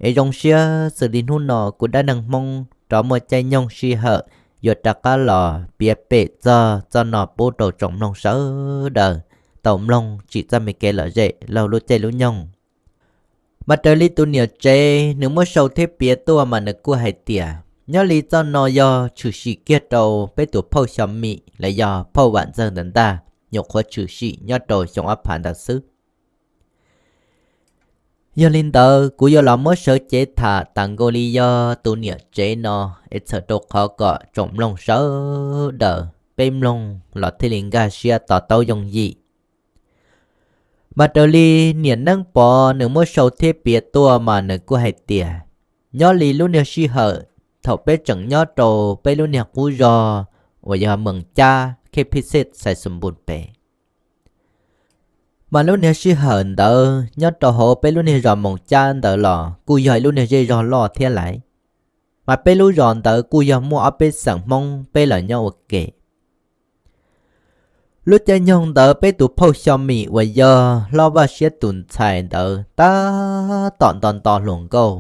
Es zoo siab xws li hnub no kuv dab neeg Hmoob rov muaj caij nyoog sij hawm yuav rov qab los piav pem txog txoj no pub rau tsoom mloog sawv daws tau mloog tsim txoj me kev lom zem laug lub caij lub nyoog. Mas raws li tus niam tsev nws muab sau thiab piav tuaj mas nws kuj hais tias nyob li txoj no yog tshwm sim kiag rau peb tus phauj Xyo Mim los yog phauj Vam Ntxawg ntawd ntag, nyuam qhuav tshwm sim nyob rau xyoo ob phav ntawd xwb. Yog li ntawd kuv yuav los muab sawv cev tham tas nkaus li yog tus niam tsev no, es txhawm rau qhov kom tsoom mloog sawv daws peb mloog los thiaj li nkag siab to taub yooj yim. Mas raws li niam Neeb Pov nws muab sau thiab piav tuaj mas nws kuj hais tias nyob li lub niag sij hawm thaum peb tseem nyob rau peb lub niag qub zos uas yog Moos Cab, khej Phij Xej, Xais Xus Npus pem. Mas lub niag sij hawm ntawd nyob rau hauv peb lub niag zos Moos Cab ntawd los kuj yog ib lub niag zej zog loj thiab lais. Mas peb lub zos ntawd kuj yog muaj ob peb xeem Hmoob peb los nyob ua ke. Lub caij nyoog ntawd peb tus phauj Xyo Mim uas yog hlob Vaj Siab tus ntxhais ntawd tab tom nto nto hluas nkauj,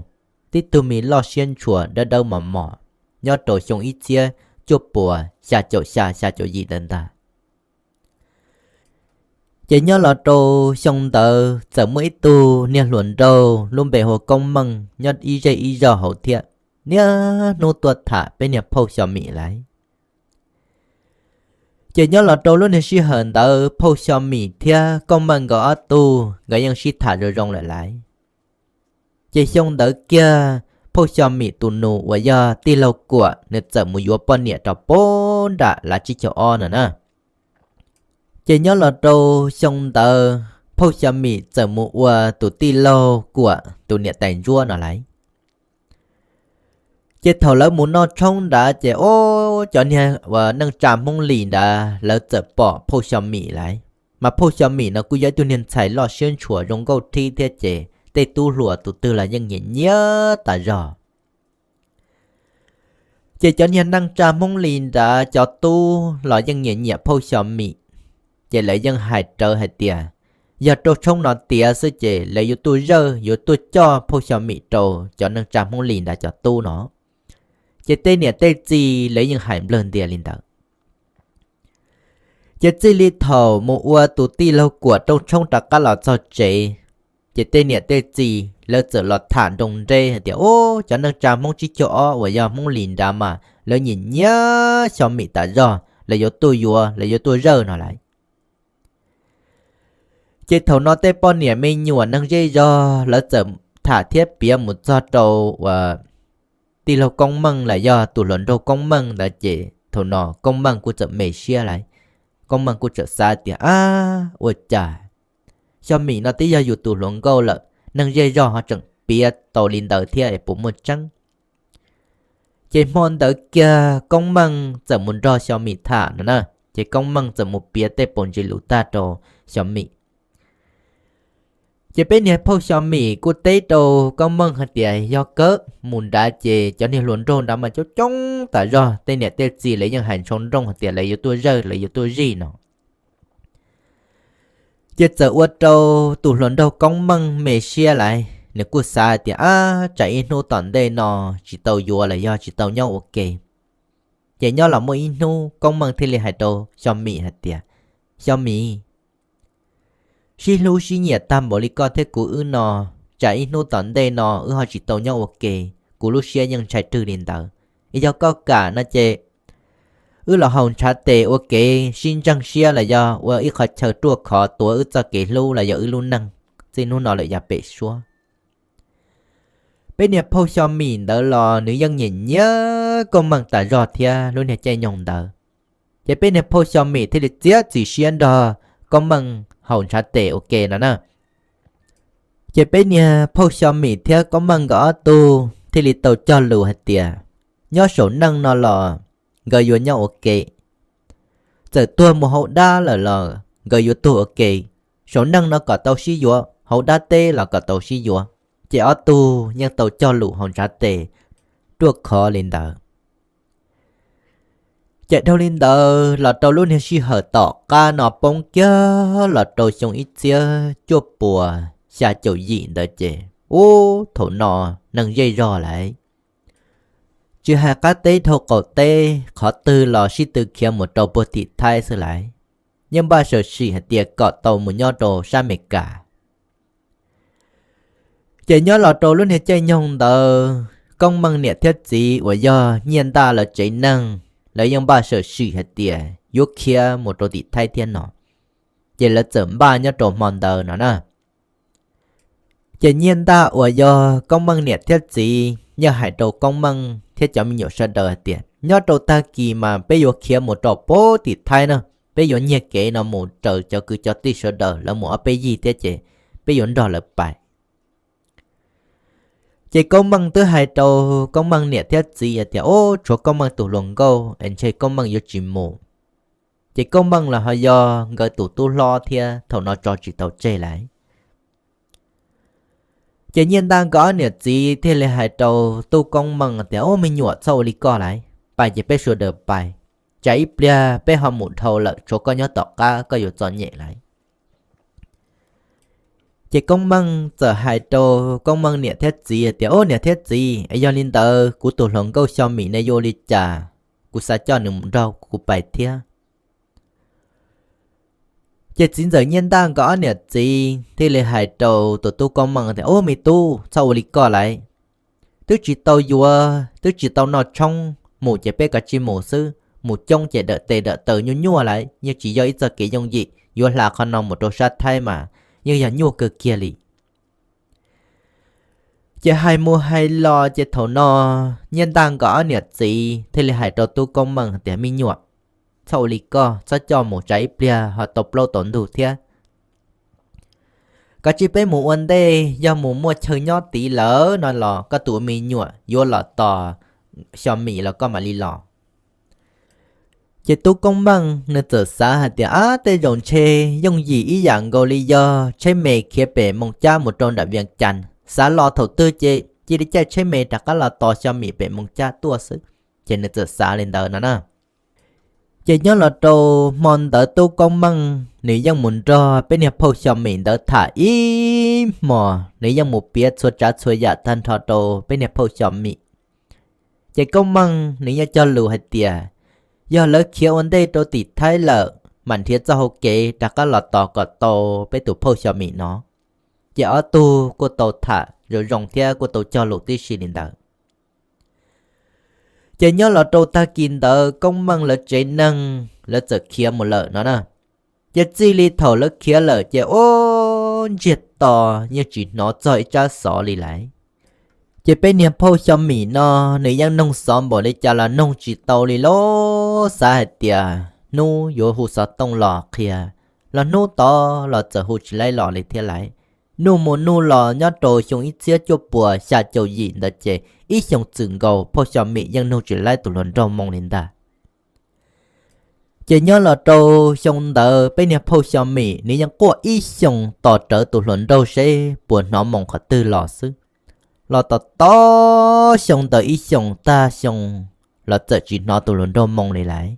tib tug me loj siab ntshua dawb dawb mos mos, nyob rau xyoo ib txhiab cuaj puas xya caum xya xya caum yim ntawd ntag. Ces nyob los rau xyoo ntawd txawm muaj ib tug niag hluas nraug lub npe hu ua Koob Meej nyob ib zej ib zog hauv thiab, niaj hnub tuaj tham peb niag phauj Xyo Mim lais. Ces nyob los rau lub niag sij hawm ntawd phauj Xyo Mim thiab Koob Meej nkawd ob tug nkawd yeej sib tham zoo zoo lawm lais. Ces xyoo ntawd kiag phauj Xyo Mim tus nus uas yog tij laug Kuam nws txawm mus yuav poj niam rau puag nram lav tsib caug ob no na. Ces nyob los rau xyoo ntawd phauj Xyo Mim txawm mus ua tus tij laug Kuam tus niam tais ntsuab no lais. Ces thaum lawv mus noj tshoob nrad ces ub cov niag uas neej tsa Hmoob Lis nrad lawv txawm pom phauj Xyo Mim lais. Mas phauj Xyo Mim no kuj yog ib tug niag ntxhais loj siab ntshua zoo nkauj rhib thiab ces tej tub hluas tus twg los yeej nyiam nyiam tas zog. Ces cov niag neej tsa Hmoob Lis nrad cov tub los yeej nyiam nyiam phauj Xyo Mim. Ces lawv yeej hais rawv hais tias yog rau tshoob no tiav xwb ces lawv yuav tuaj zawj yuav tuaj coj phauj Xyo Mim rau cov neej tsa Hmoob Lis nrad cov tub no. Ces tej niam tej txiv lawv yeej hais nplawg ntias li ntawd. Ces txij li thaum mus ua tus tij laug Kuam rau tshoob rov qab los txog tsev, ces tej niam tej txiv lawv txawm los tham nroo nreb hais tias ub cov neej tsa Hmoob tsib caug ob uas yog Hmoob Lis nrad mas lawv nyiam nyiam Xyo Mim tas zog, lawv yuav tuaj yuav, lawv yuav tuaj zawj no lais. Ces thaum no tej poj niam me nyuam neeg zej zog lawv txawm tham thiab piav mus txog rau uas tij laug Koob Meej los yog tus hluas nraug Koob Meej ntawd ces thaum no Koob Meej kuj txawm me siab lais. Koob Meej kuj txawm xav tias ab ua cas Xyo Mim no twb yog yus tus hluas nkauj lawm, neeg zej zog ho tseem piav tau li ntawd thiab es puas muaj tseeb. Ces hmo ntawd kiag Koob Meej txawm mus nrog Xyo Mim tham no na, ces Koob Meej txawm mus piav tej paus ntsis lus tag rau Xyo Mim. Ces peb niag phauj Xyo Mim kuj teb rau Koob Meej hais tias yog kawg mus nrad ces cov niag hluas nraug nrad mas coob coob tas zog, tej niam tej txiv lawv yeej hais ntsoo nrooj hais tias lawv yuav tuaj zawj lawv yuav tuaj zij no. Ces txawm ua rau tus hluas nraug Koob Meej me siab lais, nws kuj xav hais tias ab tsam ib hnub tom ntej no tsis tau yuav los yog tsis tau nyob ua ke. Ces nyob los muaj ib hnub Koob Meej thiaj li hais rau Xyo Mim hais tias, Xyo Mim, sib hlub sib nyiam tag npaum li koj thiab kuv wb no, tsam ib hnub tom ntej no wb ho tsis tau nyob ua ke, kuv lub siab yeej ntshai rwg li ntawd. Es yog koj kam no ces wb los haus ntshav tes ua kev sib ntseeg siab los yog ua ib qhov chaw ruaj khov tuav wb txoj kev hlub los yog wb lub neej txij hnub no lawm yav pem suab. Peb niag phauj Xyo Mim ntawd los nws yeej nyiam nyiam Koob Meej tas zog thiab lub niag caij nyoog ntawd. Ces peb niag phauj Xyo Mim thiaj li txiav txim siab nrog Koob Meej haus ntshav tes ua ke no na. Ces peb niag phauj Xyo Mim thiab Koob Meej nkawd ob tug thiaj li tau cog lus hais tias nyob saum neej no los nkawd yuav nyob ua ke. Txawm tuag mus hauv dab lawm los nkawd yuav tuag ua ke. Saum neej no kom tau sib yuav, hauv dab teb los kom tau sib yuav. Ces ob tug yeej tau cog lus haus ntshav tes ruaj khov li ntawd. Ces dhau li ntawd los rau lub niag sij hawm tom qab no poob kiag los rau xyoo ib txhiab cuaj puas xya caum yim ntawd ces ub thaum no neeg zej zog lawm. Tsis hais qab teb dhau qaum teb qhov twg los sib tw khiav mus rau puag tim Thaib xwb lawm. Yeej npaj sam sim hais tias kom tau mus nyob rau sab Amelikas. Ces nyob los rau lub niag caij nyoog ntawd, Koob Meej niam thiab txiv uas yog Nyiaj Ntaj lawv tsev neeg, lawv yeej npaj sam sim hais tias yuav khiav mus rau tim Thaib thiab no. Ces lawv txawm npaj nyob rau hmo ntawd no na. Ces Nyiaj Ntaj uas yog Koob Meej niam thiab txiv yeej hais rau Koob Meej thiab cov me nyuam sawv daws hais tias nyob rau tag kis mas peb yuav khiav mus rau puag tim Thaib na, peb yuav nyiag kev no mus raws cov kwv cov tij sawv daws lawv mus ob peb yig thiab ces peb yuav nrog lawv pais. Ces Koob Meej twb hais rau Koob Meej niam thiab txiv hais tias, Ub, tshuav Koob Meej tus hluas nkauj es ntshe Koob Meej yuav tsis mus. Ces Koob Meej los ho yog nkawd tus tub hlob thiab thaum no tso tsis tau tseg lawm. Ces Nyiaj Ntaj nkawd ob niam txiv thiaj li hais rau tub Koob Meej tias, Ub, me nyuam, txhob ua li koj lawm, pais ces peb sawv daws pais, tsam ib pliag peb ho mus dhau lawm tshuav koj nyob tom qab koj yuav txom nyem lawm. Ces Koob Meej txawm hais rau Koob Meej niam thiab txiv tias, Ub, niam thiab txiv, es yog li ntawd kuv tus hluas nkauj Xyo Mim ne yuav ua li cas? Kuv xav coj nws mus nrog kuv pais thiab. Ces txiv ntxawm Nyiaj Ntaj nkawd ob niam txiv thiaj li hais rau tus tub Koob Meej tias, Ub, me tub, txhob ua li koj lawm, twb tsis tau yuav twb tsis tau noj tshoob, mus ces peb kav tsij mus xwb, mus coob ces dawm tes dawm taw nyuaj nyuaj lawm, yeej tsis yog ib txoj kev yooj yim yuav hla qhov no mus rau sab Thaib mas yeej yog nyuaj kawg kiag li. Ces hais mus hais los ces thaum no Nyiaj Ntaj nkawd ob niam txiv thiaj li hais rau tub Koob Meej tias, Me nyuam, txhob ua li koj, txhob coj mus tsam ib pliag ho tau plaub tau ntug thiab. Kav tsij peb mus ua ntej, yog mus muaj chaw nyob tid lawm no los koj tus me nyuam yuav los tos Xyo Mim los koj mam li los. Ces tub Koob Meej nws txawm xav hais tias, Ab, tej zaum ntshe yooj yim ib yam nkaus li yog tsheb me khiav pem Moos Cab mus rau nram Vias Cas, xav los thaum twg ces cia li caij tsheb me rov qab los tos Xyo Mim pem Moos Cab tuaj xwb. Ces nws txawm xav li ntawd no na. Ces nyob los rau hmo ntawd tub Koob Meej nws yeej mus nrog peb niag phauj Xyo Mim ntawd tham ib hmos, nws yeej mus piav txhua tsav txhua yam tag nrho rau peb niag phauj Xyo Mim. Ces Koob Meej nws yeej cog lus hais tias, yog lawv khiav ua ntej rau tim Thaib lawm, mam nrhiav txoj hau kev rov qab los tos kom tau peb tus phauj Xyo Mim no. Ces ob tug kuj tau tham zoo zoo thiab kuj tau cog lus tib si li ntawd. Ces nyob los rau tag kis ntawd Koob Meej lawv tsev neeg lawv txawm khiav mus lawm no na. Ces txij li thaum lawv khiav lawm ces ub, ntsiag to yeej tsis hnov txog ib tsab xov li lawm. Ces peb niag phauj Xyo Mim no nws yeej noog xov npaum li cas los noog tsis tau li lauj, xav hais tias hnub yuav hu xov tooj los qhia, los hnub tod los txawm hu tsis laib los li thiab lawm. Nug mus nug los nyob rau xyoo ib txhiab cuaj puas xya caum yim ntawd ces ib xyoo txwm nkaus phauj Xyo Mim yeej nug tsis laib tus hluas nraug Moo li ntag. Ces nyob los rau xyoo ntawd peb niag phauj Xyo Mim nws yeej quaj ib xyoos tos rawv tus hluas nraug seb puas hnov Moo qhov twg los xwb. Los tos tos xyoo ntawd ib xyoos tag xyoo los txawm tsis hnov tus hluas nraug Moo li lawm.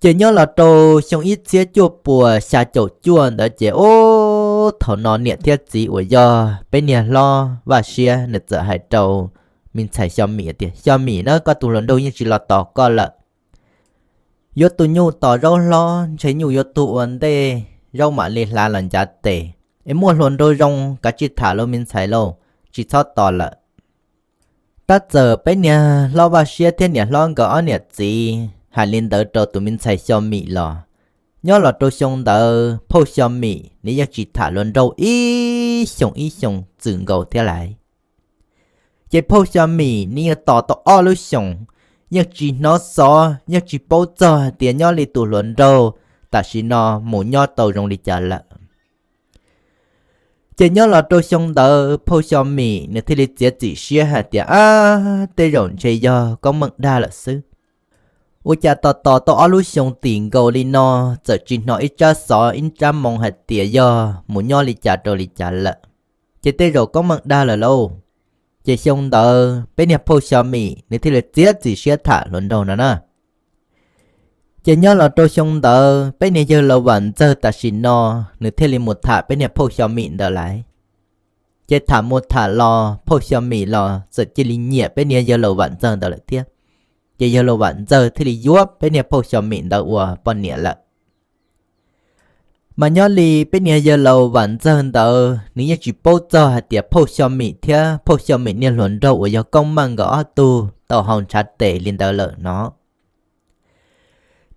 Ces nyob los rau xyoo ib txhiab cuaj puas xya caum cuaj ntawd ces ub, thaum no niam thiab txiv uas yog peb niag hlob Vaj Siab nws txawm hais rau me ntxhais Xyo Mim tias, Xyo Mim na, koj tus hluas nraug yeej tsis los tos koj lawm. Yuav tus nyuj tos zaub hlob ntshe nyuj yuav tuag ua ntej, zaub mam li hlav los ncav tes. Es muaj hluas nraug zoo kav tsij tham lauj me ntxhais lauj, tsis txhob tos lawm. Tab txawm peb niag hlob Vaj Siab thiab niam hlob nkawd ob niam txiv hais li ntawd rau tus me ntxhais Xyo Mim los, nyob los rau xyoo ntawd phauj Xyo Mim nws yeej tsis tham hluas nraug ib xyoos ib xyoos txwm nkaus thiab lawm. Ces phauj Xyo Mim nws yeej tos tau ob lub xyoos, yeej tsis hnov xov, yeej tsis paub txog hais tias nyob li tus hluas nraug tam sim no mus nyob tau zoo li cas lawm. Ces nyob los rau xyoo ntawd phauj Xyo Mim nws thiaj li txiav txim siab hais tias, Ab, tej zaum ntshe yog Koob Meej dag lawm xwb. Ua cas tos tos tau ob lub xyoos tim nkaus li no txawm tsis hnov ib tsab xov ib tsab moo hais tias yog mus nyob li cas rau li cas lawm. Ces tej zaum Koob Meej dag lawm lauj. Ces xyoo ntawd peb niag phauj Xyo Mim nws thiaj li txiav txim siab tham hluas nraug no na. Ces nyob los rau xyoo ntawd peb niag yawg Laus Vam Ntxawg tam sim no nws thiaj li mus tham peb niag phauj Xyo Mim ntawd lawm. Ces tham mus tham los phauj Xyo Mim los txawm cia li nyiam peb niag yawg laus Vam Ntxawg ntawd lawm thiab. Ces yawg laus Vam Ntxawg thiaj li yuav peb niag phauj Xyo Mim ntawd ua poj niam lawm. Mas nyob li peb niag yawg laus Vam Ntxawg ntawd nws yeej tsis paub txog hais tias phauj Xyo Mim thiab phauj Xyo Mim niag hluas nraug uas yog Koob Meej nkawd ob tug tau haus ntshav tes li ntawd lawm no.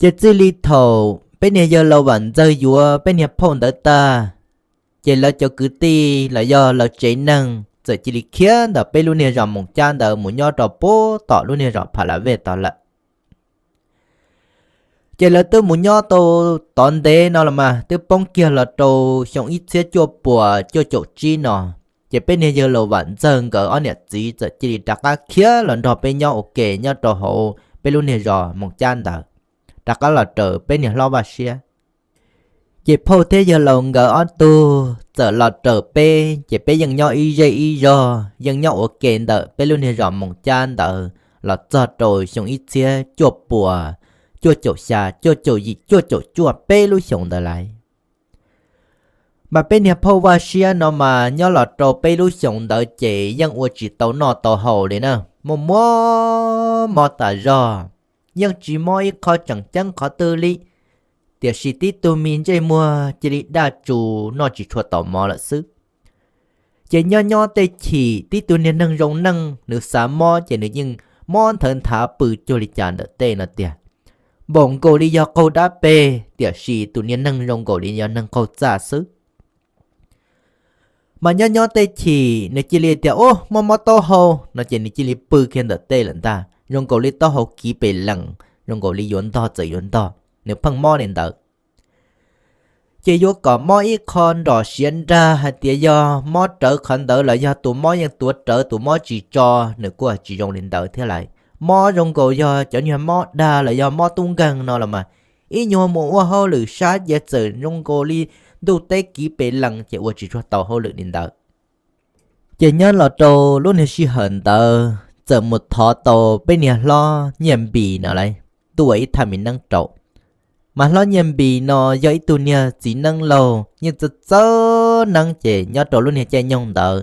Ces txij li thaum peb niag yawg laus Vam Ntxawg yuav peb niag phauj ntawd tag, ces lawv cov kwv tij los yog lawv tsev neeg txawm cia li khiav ntawm peb lub niag zos Moos Cab ntawd mus nyob rau puag tom lub niag zos Pha La Vej tod lawm. Ces lawv twb mus nyob tau tod ntev no los mas twb poob kiag los rau xyoo ib txhiab cuaj puas cuaj caum tsib no, ces peb niag yawg laus Vam Ntxawg nkawd ob niam txiv txawm cia li rov qab khiav los nrog peb nyob ua ke nyob rau hauv peb lub niag zos Moos Cab ntawd, rov qab los raws peb niag hlob Vaj Siab. Ces phauj thiab yawg laus nkawd ob tug txawm los raws peb, ces peb yeej nyob ib zej ib zog, yeej nyob ua ke ntawm peb lub niag zos Moos Cab ntawd los txog rau xyoo ib txhiab cuaj puas cuaj caum xya, cuaj caum yim, cuaj caum cuaj, peb lub xyoos ntawd lawm. Mas peb niag phauj Vaj Siab no mas nyob los rau peb lub xyoos ntawd ces yeej ua tsis tau noj tau haus li na, muaj muaj mob tas zog, yeej tsis mob ib qho tseem ceeb qhov twg li, tiam sis tib tug me ntsej muag cia li daj tsus noj tsis tshua tau mov lawm xwb. Ces nyob nyob tej chim tib tug niag neeg zoo neej nws xav mob ces nws yeej mob nthawv nthav pw cuag li cas ntawm tej no tiag, npaum nkaus li yog qaug dab peg, tiam sis tus niag neeg zoo nkaus li yog neeg qaug txaj xwb. Mas nyob nyob tej chim nws cia li tias, Ub, muaj mob taub hau, no ces nws cia li pw kiag ntawm tej lawm ntag, zoo nkaus li taub hau kiv pes lees, zoo nkaus li yuav ntog txawm yuav ntog, nws pheej mob li ntawd. Ces yuav kom mob ib qho nrom siav nrag hais tias yog mob rawv qhov ntawd los yog tus mob yeej tuav rawv tus mob tsis tso, nws kuj tsis zoo li ntawd thiab lawm. Mob zoo nkaus yog cov niag mob dag los yog mob tub nkeeg no los mas ib nyuag mus ua hauj lwm sab ces txawm zoo nkaus li ntuj teb kiv pes lees ces ua tsis tshua tau hauj lwm li ntawd. Ces nyob los rau lub niag sij hawm ntawd txawm mus thov tau peb niag hlob Nyiaj Npis no lawm, tuaj ua ib thaj me neeb rau. Mas hlob Nyiaj Npis no yog ib tug niag txiv neeb laug yeej txawj txawj neeb, ces nyob rau lub niag caij nyoog ntawd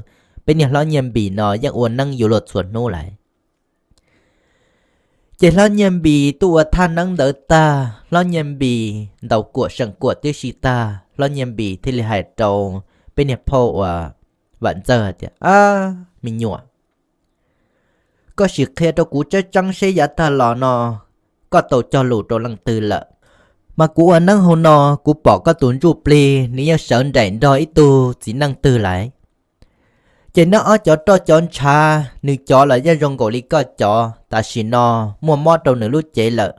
peb niag hlob Nyiaj Npis no yeej ua neeb yuav luag txhua hnub lawm. Ces hlob Nyiaj Npis tuaj ua thaj neeb ntawd tag, hlob Nyiaj Npis ntaus kuam seem kuam tib si tag, hlob Nyiaj Npis thiaj li hais rau peb niag phauj uas Vam Ntxawg hais tias, Ab, me nyuam, koj sim qhia rau kuv tseeb tseeb seb yav tag los no koj tau cog lus rau leej twg lawm. Mas kuv ua neeb hauv no kuv pom koj tus ntsuj plig nws yeej sawv nraim nrog ib tug txiv neej twg lawm. Ces neb ob cov roj cov ntshav nws cov los yeej zoo nkaus li koj cov, tam sim no muaj mob rau nws lub cev lawm,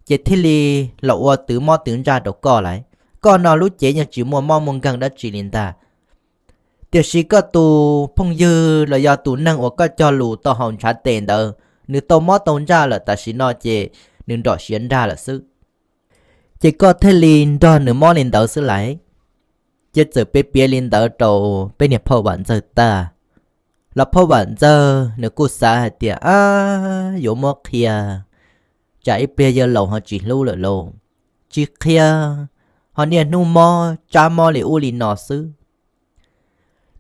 ces thiaj li los ua twv mob twv ntsaj rau koj lawm. Koj no lub cev yeej tsis muaj mob muaj nkeeg dab tsi li ntag. Tiam sis koj tus phooj ywg los yog tus neeg uas koj cog lus tau haus ntshav tes ntawd, nws tau mob tau ntsaj lawm, tam sim no ces nws nrom siav nrag lawm xwb. Ces koj thiaj li nrog nws mob li ntawd xwb lawm. Ces txawm piav piav li ntawd rau peb niag phauj Vam Ntxawg tag, los phauj Vam Ntxawg nws kuj xav hais tias, Ab, yuav muab qhia, tsam ib pliag yawg laus ho tsis hlub lawm lauj. Tsis qhia, ho niaj hnub mob tsab mob li ub li no xwb.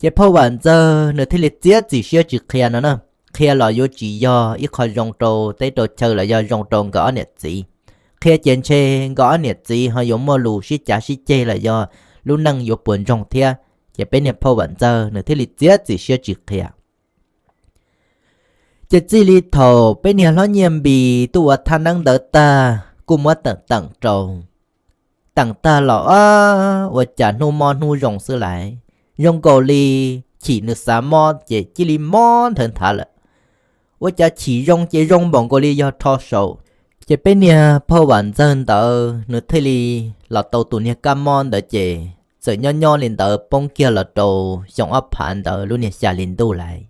Ces phauj Vam Ntxawg nws thiaj li txiav txim siab tsis qhia no na. Qhia los yuav tsis yog ib qho zoo rau teb rau chaw los yog zoo rau nkawd ob niam txiv. Qhia ces ntshe nkawd ob niam txiv ho yuav muaj lus sib cav sib ceg los yog lub neej yuav puas ntsoog thiab. Ces peb niag phauj Vam Ntxawg nws thiaj li txiav txim siab tsis qhia. Ces txij li thaum peb niag hlob Nyiaj Npis tuaj ua thaj neeb ntawd tag kuj muab teem teem rau. Teem tag los ua cas hnub mob hnub zoo xwb lawm. Zoo nkaus li chim nws xav mob ces cia li mob nthawv nthav lawm. Ua cas chim zoo ces zoo npaum nkaus li yog rho saum. Ces peb niag phauj Vam Ntxawg ntawd nws thiaj li los tau tus niag kab mob ntawd ces txawm nyob nyob li ntawd poob kiag los rau xyoo ob phav ntawd lub niag xya hli ntuj lawm.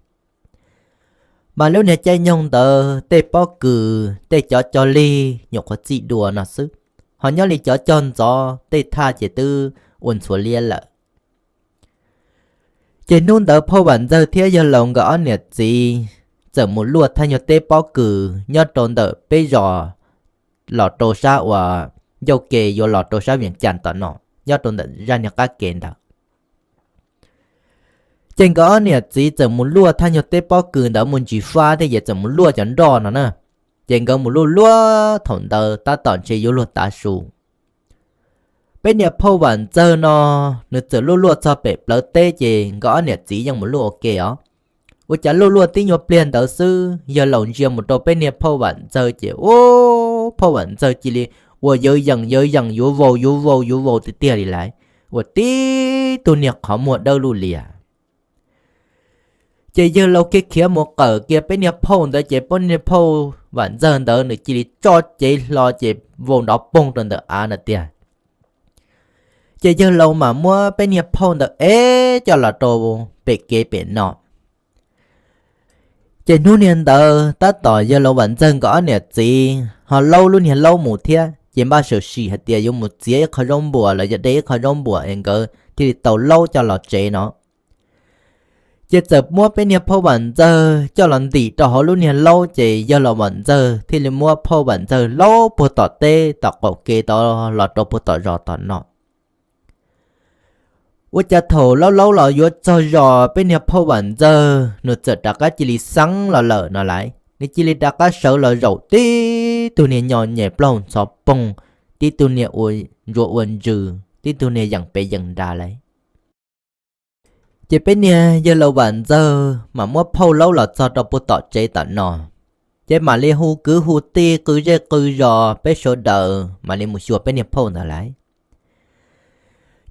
Mas lub niag caij nyoog ntawd tej pob kws tej cov cog lig nyuam qhuav txij dua no xwb, ho nyob li cov cog ntxov tej thaj ces twb ua ntxhuav liab lawm. Ces hnub ntawd phauj Vam Ntxawg thiab yawg laus nkawd ob niam txiv txawm mus luaj thaj nyuag teb pob kws nyob rau ntawm peb zos los rau sab uas ncauj ke yuav los rau sab Vias Cas tom no, nyob rau ntawm zaj niag qab ke ntawd. Ces nkawd ob niam txiv txawm mus luaj thaj nyuag teb pob kws ntawd mus ntsis fab thiab ces txawm mus luaj cov nroj no na. Ces nkawd mus luaj luaj thaum ntawd tab tom ntshe yuav luag tav su. Peb niag phauj Vam Ntxawg no, nws txawm luaj luaj txog pem plawv teb ces nkawd ob niam txiv yeej mus luaj ua ke os. Ua cas luaj luaj tib nyuag pliag ntawd xwb, yawg laus ntsia mus rau peb niag phauj Vam Ntxawg ces, u, phauj Vam Ntxawg cia li ua yawv yees yawv yees yuav vau yuav vau yuav vau tiag tiag li lawm, ua tib tug niag qhov muag dawb luj lias. Ces yawg laus khiav khiav mus qawm kiag peb niag phauj ntawd ces peb niag phauj Vam Ntxawg ntawd nws cia li tso cev hlo ces vau nrov poog rau ntawm av na tiag. Ces yawg laus mam muab peb niag phauj ntawd ev coj los rau pem kev pem no. Ces hnub niag ntawd tab tom yawg laus Vam Ntxawg nkawd ob niam txiv ho laub lub niag laub mus thiab ces npaj sam sim hais tias yuav mus txiav ib qho zaub npuas los yog de ib qho zaub npuas es nkawd thiaj li tau laub coj los tsev no. Ces txawm muab peb niag phauj Vam Ntxawg coj los ntim rau hauv lub niag laub ces yawg laus Vam Ntxawg thiaj li muab phauj Vam Ntxawg laub puag tom teb tom qaum kev tod los rau puag tom zos tom no. Ua cas thaum laub laub los yuav txog zos peb niag phauj Vam Ntxawg nws txawm rov qab cia li xeeb los lawm no lawm, nws cia li rov qab sawv los zaum tib tug niag nyo nyem plaub hau ntxhov poog, tib tug niag ua ntsuav ua ntsws, tib tug niag yeem pem yeem nrad lawm. Ces peb niag yawg laus Vam Ntxawg mam muab phauj laub los txog rau puag tom tsev tom no, ces mam li hu kwv hu tij qw zej qw zos peb sawv daws mam li mus xyuas peb niag phauj ntawd lawm.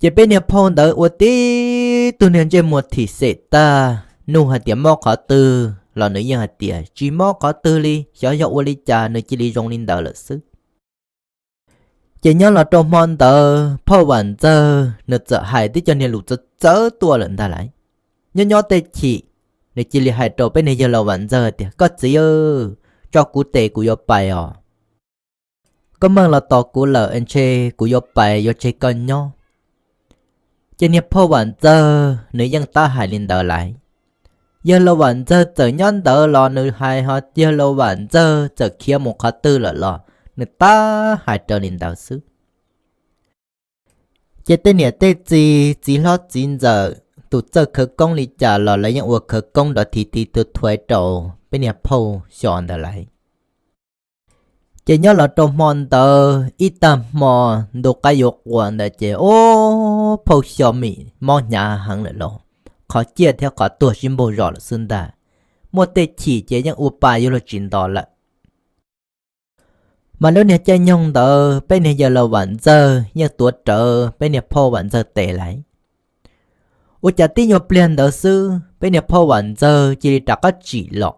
Ces peb niag phauj ntawd ua tib tug niag ntsej muag thim xem tag, nug hais tias mob qhov twg los nws yeej hais tias tsis mob qhov twg li, xyov yog ua li cas nws cia li zoo li ntawd lawm xwb. Ces nyob los rau hmo ntawd phauj Vam Ntxawg nws txawm hais tib co niag lus txawv txawv tuaj lawm ntag lawm. Nyob nyob tej chim, nws cia li hais rau peb niag yawg laus Vam Ntxawg tias, koj txiv, tso kuv tes kuv yuav pais os. Koj meej los tos kuv lawm ntshe kuv yuav pais yuav tseg koj nyob. Ces niag phauj Vam Ntxawg nws yeej tab hais li ntawd lawm. Yawg laus Vam Ntxawg txawm nyob ntawd los nws hais ho yawg laus Vam Ntxawg txawm khiav mus qhov twg lawm los nws tab hais raws li ntawd xwb. Ces tej niam tej txiv, txiv hlob txiv ntxawm, tus txawj khawv koob li cas los lawv yeej ua khawv koob nrov thim thim thuav thuav rau peb niag phauj xyos ntawd lawm. Ces nyob los rau hmo ntawd ib tag hmo ntu qaib yuav qua ntawd ces ub, phauj xyo mim mob hnyav heev lawm los qhov ciaj thiab qhov tuag sib npaug zos lawm xwb ntag. Muaj tej chim ces yeej ua pa yuav luag tsis nto lawm. Mas lub niag caij nyoog ntawd peb niag yawg laus Vam Ntxawg yeej tuav rawv peb niag phauj Vam Ntxawg tes lawm. Ua cas tib nyuag pliag ntawd xwb peb niag phauj Vam Ntxawg cia li rov qab tsim los,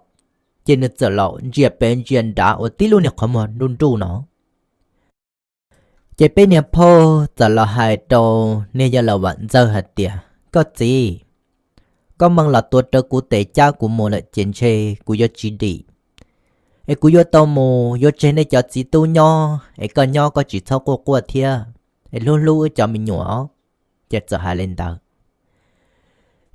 ces nws txawm los ntsia pem ntsia nrad ua tib lub niag qhov muag nruj nruj no. Ces peb niag phauj txawm los hais rau niag yawg laus Vam Ntxawg hais tias, koj txiv, koj meej los tuav rawv kuv tes cab kuv mus lawm ces ntshe kuv yuav tsis dim, es kuv yuav tau mus yuav tseg nej cov txiv tub nyob, es koj nyob koj tsis txhob quaj quaj thiab, es hlub hlub wb cov me nyuam os. Ces txawm hais li ntawd.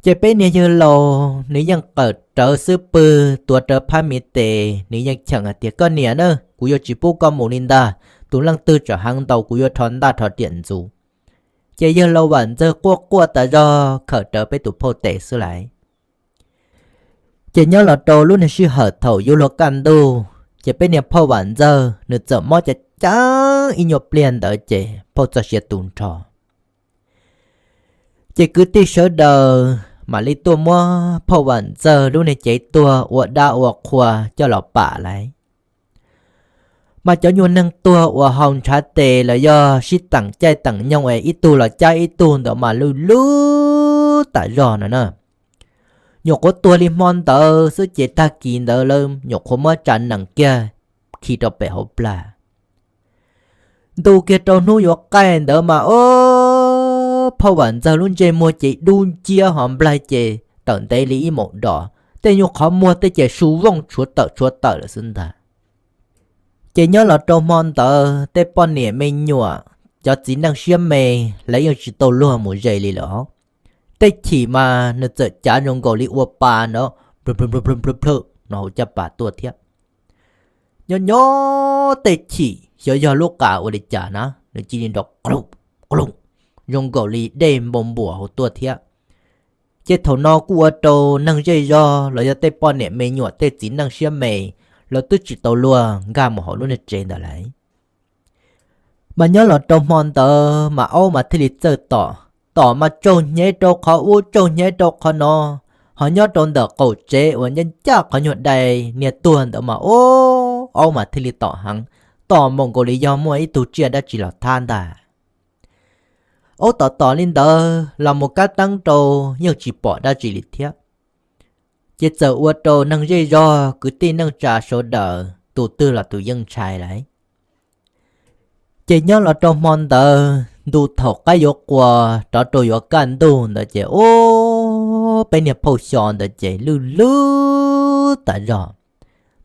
Ces peb niag yawg laus nws yeej qawm rawv xub pwg tuav rawv phab me tes, nws yeej cheem hais tias, koj niam na, kuv yuav tsis pub koj mus li ntag, tus leej twg tseem heev ntaus kuv yuav rho ntaj rho riam ntxuav. Ces yawg laus Vam Ntxawg quaj quaj tas zog khawm rawv peb tus phauj tes xwb lawm. Ces nyob los rau lub niag sij hawm thaum yuav luag kaj ntug, ces peb niag phauj Vam Ntxawg nws txawm mob caj cab ib nyuag pliag ntawd ces phauj txoj sia tu nrho. Ces kwv tij sawv daws mam li tuaj muab phauj Vam Ntxawg lub niag cev tuag ua dab ua qhua coj los pam lawm. Mas cov nyuag neeg tuag uas haus ntshav tes los yog sib teem caij teem nyoog es ib tug los cab ib tug ntawd mas lwj lub tas zog no na. Nyuam qhuav tuag li hmo ntawd xwb ces tag kis ntawd lawv nyuam qhuav muab tsa nees kiag khi rau pem hauv plag. Ntu kiag rau hnub yuav qaij ntawd mas, o, phauj Vam Ntxawg lub ntsej muag ces dub nciab ho nplaig ces tawm ntev li ib maum dos, tej nyuag qhov muag tej ces su vooj tshuav tawm tshuav tawm lawm xwb ntag. Ces nyob los rau hmo ntawd tej poj niam me nyuam, cov txiv neej siab me, lawv yeej tsis tau luag mus ze li lawm os. Tej chim mas nws txawm cav zoo nkaus li ua pa no, plhw plhw plhw plhw plhw no hauv caj pas tuaj thiab. Nyob nyob tej chim xyov yog lub qas ua li cas na, nws cia li nrov qlooj qlooj zoo nkaus li dej npau npuas hauv tuaj thiab. Ces thaum no kuj ua rau neeg zej zog los yog tej poj niam me nyuam tej txiv neej siab me, lawv twb tsis tau luag nkag mus hauv lub niag tsev ntawd lawm. Mas nyob los rau hmo ntawd mas aub mas thiaj li txawj tom, tom mas tsaug hnyev rau qhov ub tsaug hnyev rau qhov no, ho nyob rau ntawm qaum tsev uas ncaj ncaj qhov nyuag dai niag tuag ntawd mas ub, aub mas thiaj li tom heev, tom npaum nkaus li yog muaj ib tug tsiaj dab tsi los thab ntag. Aub tom tom li ntawd los mus kab teeb rau yeej tsis pom dab tsi li thiab. Ces txawm ua rau neeg zej zog kwv tij neej tsa sawv daws tus twg los tus yeej ntshai lawm. Ces nyob los rau hmo ntawd ntu thaum qab yuav qua rov rau yuav kaj ntug ntawd ces ub, peb niag phauj Xyo ntawd ces lwj lwj tas zog.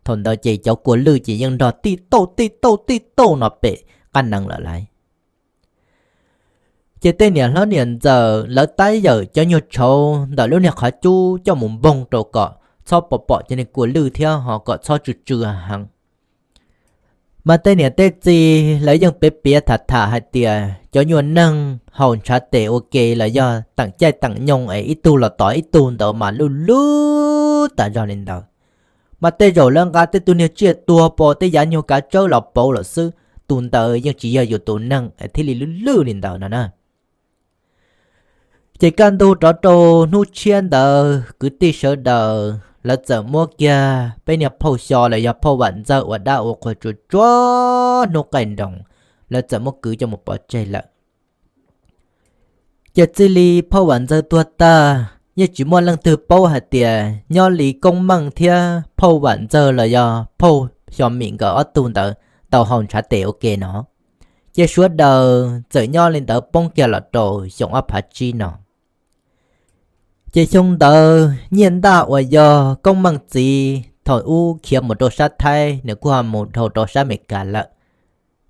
Thaum ntawd ces cov kua lwj ces yeej nrog tij tauj tij tauj tij tauj no pem qab nees lawm lauj. Ces tej niam hlob niam ntxawm lawv tab yawm cov nyuag tshauv ntawm lub niag qhov cub coj mus npoog rau kom txhob pom pom cov niag kua lwj thiab ho kom txhob tsw tsw heev. Mas tej niam tej txiv lawv yeej piav piav tham tham hais tias cov nyuag neeg haus ntshav tes ua ke los yog teem caij teem nyoog es ib tug los tom ib tug ntawd mas lwj lwj tas zog li ntawd. Mas tej zaum lawv nqa tej tug niag tsiaj tuag pom tej yav nyuag kav tsawb los pauv lawm xwb, tus ntawd yeej tsis yog yus tus neeg es thiaj li lwj lwj li ntawd no na. Ces kaj ntug rov rau hnub tshiab ntawd kwv tij sawv daws lawv txawm muab kiag peb niag phauj Xyo los yog phauj Vam Ntxawg ua dab ua qhuas tsuag tsuag hnub qaij nroos, lawv txawm muab kwv coj mus pov tseg lawm. Ces txij li phauj Vam Ntxawg tuag tag yeej tsis muaj leej twg paub hais tias nyob li Koob Meej thiab phauj Vam Ntxawg los yog phauj Xyo Mim nkawd ob tug ntawd tau haus ntshav tes ua ke no. Ces sawv daws txawm nyob li ntawd poob kiag los rau xyoo ob phav tsib no. Ces xyoo ntawd Nyiaj Ntaj uas yog Koob Meej txiv thaum ub khiav mus rau sab Thaib, nws kuj ho mus dhau rau sab Amelikas lawm.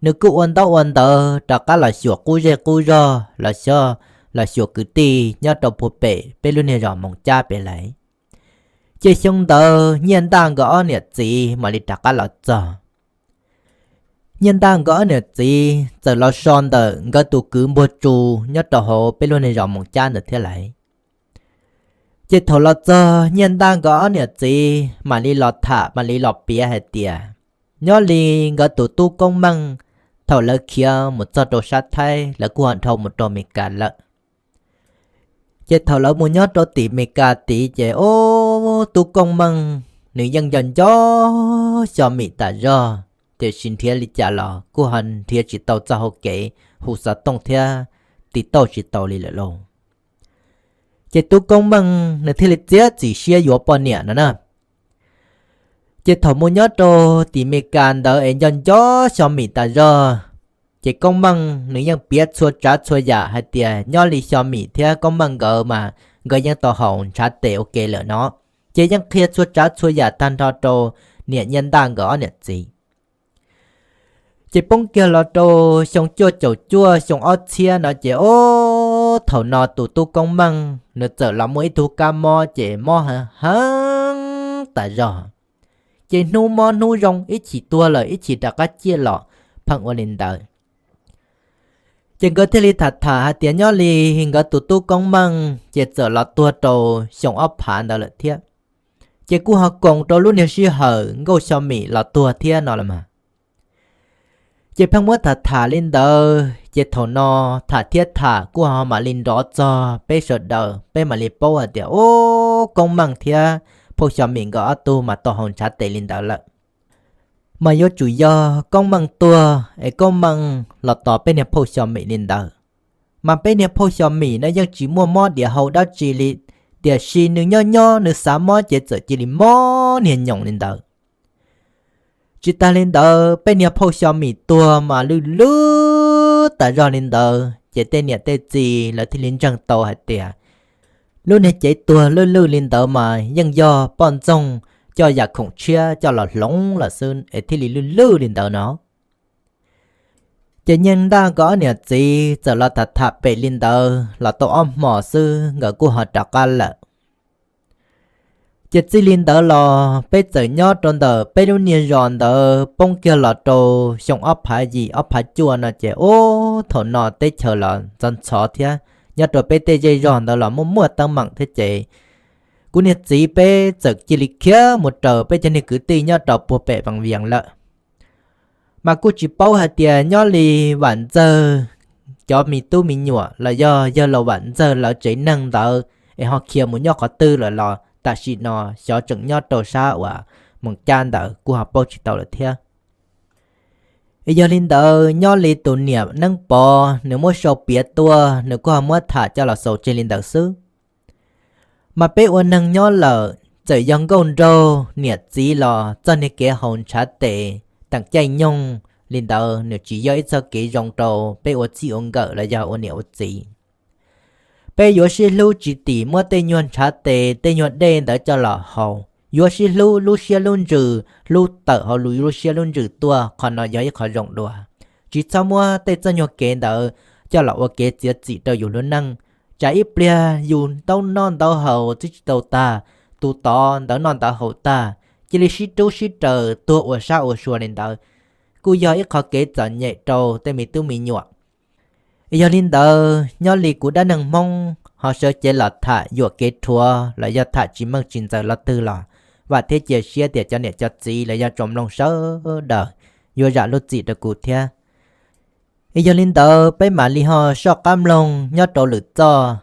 Nws kuj ua ntaub ua ntawv rov qab los xyuas qub zej qub zog los xyuas, los xyuas kwv tij nyob rau puag pem peb lub niag zos Moos Cab pem lawm. Ces xyoo ntawd Nyiaj Ntaj nkawd ob niam txiv mam li rov qab los txog. Nyiaj Ntaj nkawd ob niam txiv txawm los so ntawm nkawd tus kwv Npuag Tsu nyob rau hauv peb lub niag zos Moos Cab ntawd thiab lawm. Ces thaum los txog Nyiaj Ntaj nkawd ob niam txiv mam li los tham mam li los piav hais tias nyob li nkawd tus tub Koob Meej thaum lawv khiav mus txog rau sab Thaib lawv kuj ho dhau mus rau Amelikas lawm. Ces thaum lawv mus nyob rau tim Amelikas tid ces ub, tub Koob Meej nws yeej nco nco Xyo Mim tas zog, tiam sis nrhiav li cas los kuj ho nrhiav tsis tau txoj hau kev hu xov tooj thiab tiv tauj tsis tau li lawm lauj. Ces tub Koob Meej nws thiaj li txiav txim siab yuav poj niam no na. Ces thaum mus nyob rau tim Amelikas ntawd es nco nco Xyo Mim tas zog, ces Koob Meej nws yeej piav txhua tsav txhua yam hais tias nyob li Xyo Mim thiab Koob Meej nkawd mas nkawd yeej tau haus ntshav tes ua ke lawm no. Ces yeej qhia txhua tsav txhua yam tag nrho rau niam Nyiaj Ntaj nkawd ob niam txiv. Ces poob kiag los rau xyoo cuaj caum cuaj xyoo ob txhiab no ces ub, thaum no tus tub Koob Meej nws txawm los muaj ib tug kab mob ces mob heev heev tas zog. Ces hnub mob hnub zoo, ib chim tuag lawm ib chim rov qab ciaj los pheej ua li ntawd. Ces nkawd thiaj li tham tham hais tias nyob li nkawd tus tub Koob Meej ces txawm los tuag rau xyoo ob phav ntawd lawm thiab. Ces kuj ho koom rau lub niag sij hawm Nkauj Xyo Mim los tuag thiab no los mas. Ces pheej muab tham tham li ntawd ces thaum no tham thiab tham kuj ho mam li nrov txog peb sawv daws, peb mam li paub hais tias ub, Koob Meej thiab phauj Xyo Mim nkawd ob tug mas tau haus ntshav tes li ntawd lawm. Mas yuav tsum yog Koob Meej tuag es Koob Meej los tos peb niag phauj Xyo Mim li ntawd. Mas peb niag phauj Xyo Mim no yeej tsis muaj mob diam hau dab tsi li, tiam sis nws nyob nyob nws xav mob ces txawm cia li mob niag nyoos li ntawd. Tsis tas li ntawd peb niag phauj Xyo Mim tuag mas lwj lwj tas zog li ntawd ces tej niam tej txiv lawv thiaj li ntseeg tau hais tias lub niag cev tuag lwj lwj li ntawd mas yeej yog poj ntxoog coj yam khoom tshiab coj los hloov lawm xwb es thiaj li lwj lwj li ntawd no. Ces Nyiaj Ntaj nkawd ob niam txiv txawm los tham tham pem li ntawd los tau ob hmos xwb nkawd kuj ho rov qab lawm. Ces txij li ntawd los peb txawm nyob rau ntawm peb lub niag zos ntawd poob kiag los rau xyoo ob phav yim ob phav cuaj no ces ub, thaum no teb chaws los ntxhov ntxhov thiab nyob rau peb tej zej zog ntawd los muaj muaj teeb meem thiab ces kuv niag txiv peb txawm cia li khiav mus raws peb cov niag kwv tij nyob rau puag pem Vaj Vias lawm. Mas kuj tsis paub hais tias nyob li Vam Ntxawg cov me tub me nyuam los yog yawg laus Vam Ntxawg lawv tsev neeg ntawd es ho khiav mus nyob qhov twg lawm los tam sim no xyov tseem nyob rau sab uas Moos Cab ntawd kuj ho paub tsis tau lawm thiab. Es yog li ntawd nyob li tus niam Neeb Pov nws muab sau piav tuaj nws kuj ho muab tham coj los xaus tseg li ntawd xwb. Mas peb ua neeg nyob lawm txawm yog nkauj nraug niam txiv los txoj niag kev haus ntshav tes teem caij nyoog li ntawd nws tsis yog ib txoj kev zoo rau peb ua txij ua nkawm los yog ua niam ua txiv. Peb yuav sib hlub tsis tim muab tej nyuag ntshav tes tej nyuag dej ntawd coj los haus, yuav sib hlub lub siab lub ntsws, hlub tawm hauv lub siab lub ntsws tuaj, qhov no yog ib qho zoo dua. Tsis txhob muab tej txoj nyuag kev ntawd coj los ua kev txiav txim rau yus lub neej. Tsam ib pliag yus ntaub noj ntaub haus twb tsis tau tag, tus tod ntawd noj ntawd haus tag, cia li sib rub sib raws tuag ua sab ua sua li ntawd, kuj yog ib qho kev txom nyem rau tej me tub me nyuam. Yog li ntawd nyob li kuv dab neeg Hmoob ho sawv cev los tham yuam kev rhuav los yog tham tsis meej tsis ntxaws lo twg los vam thiab cia siab tias cov niam cov txiv los yog tsoom mloog sawv daws yuav zam lub txim rau kuv thiab. Yog li ntawd peb mam li ho soj qab mloog nyob rau lwm txoj.